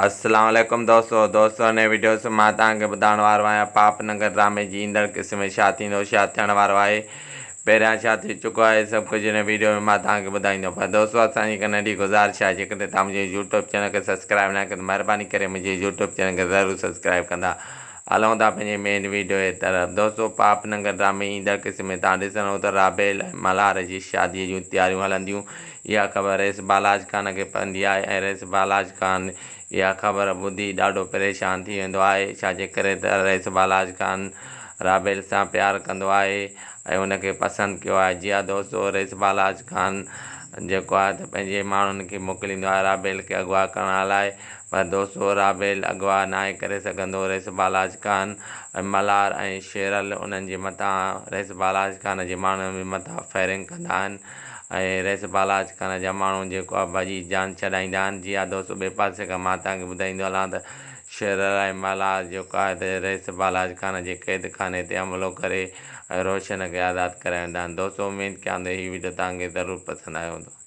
اسلام عليڪم دوستو دوستو هن وڊيو سان مان توهان کي ٻڌائڻ وارو آهيان پاپ ننگر ڊرامي جي ايندڙ قسط ۾ ڇا ٿيندو ڇا ٿيڻ وارو آهي پهريان ڇا ٿي چڪو آهي سڀ ڪجهه هن وڊيو ۾ مان توهان کي ٻڌائيندو پر دوستو اسان جي هڪ ننڍي گذارش آهي جيڪڏهن توهان منهنجي يوٽيوب چينل کي سبسڪرائب نه ڪيو ته مهرباني ڪري منهنجي يوٽيوب چينل کي ضرور سبسڪرائب ڪندا هلون ٿا پنهنجي مين ويڊيو جي طرف دوستو پاپ ننگر ڊرامي ايندڙ قسط ۾ توهان ڏسندو ته رابيل ۽ ملهار جي شادي جون تياريون هلنديون اها خبر رئيس بالاچ خان کي پوندي آهي ۽ رئيس بالاچ خان اها خبر ٻڌي ڏاڍو پريشان ٿي ويندو آهي ڇا جي ڪري ته رئيس بالاچ خان رابيل سان پيار ڪندو آهي ۽ ان کي پسند ڪيو آهي جي ها دوستو رئيس بالاچ خان جيڪو آهي ته پنهنجي ماڻهن کي موڪليندو آهي رابيل کي اغوا ڪرڻ لاء پر دوستو رابيل اغوا ناهي ڪري سگهندو رئيس بالاچ خان ۽ ملهار ۽ شيرل انهن جي مٿان رئيس بالاچ خان جي ماڻهن جي مٿان فائرنگ ڪندا آهن ۽ رئيس بالاچ خان جا ماڻهو جيڪو آهي ڀڄي جان ڇڏائيندا آهن جي ها دوستو ٻئي پاسي کان مان توهان کي ٻڌائيندو هلان ته شيرل ۽ ملهار جيڪو آهي ته رئيس بالاچ خان جي قيد خاني تي حملو ڪري ۽ روشن کي آزاد ڪرائي ويندا آهن دوستو اميد ڪيان ٿو هي وڊيو توهان کي ضرور پسند آيو هوندو.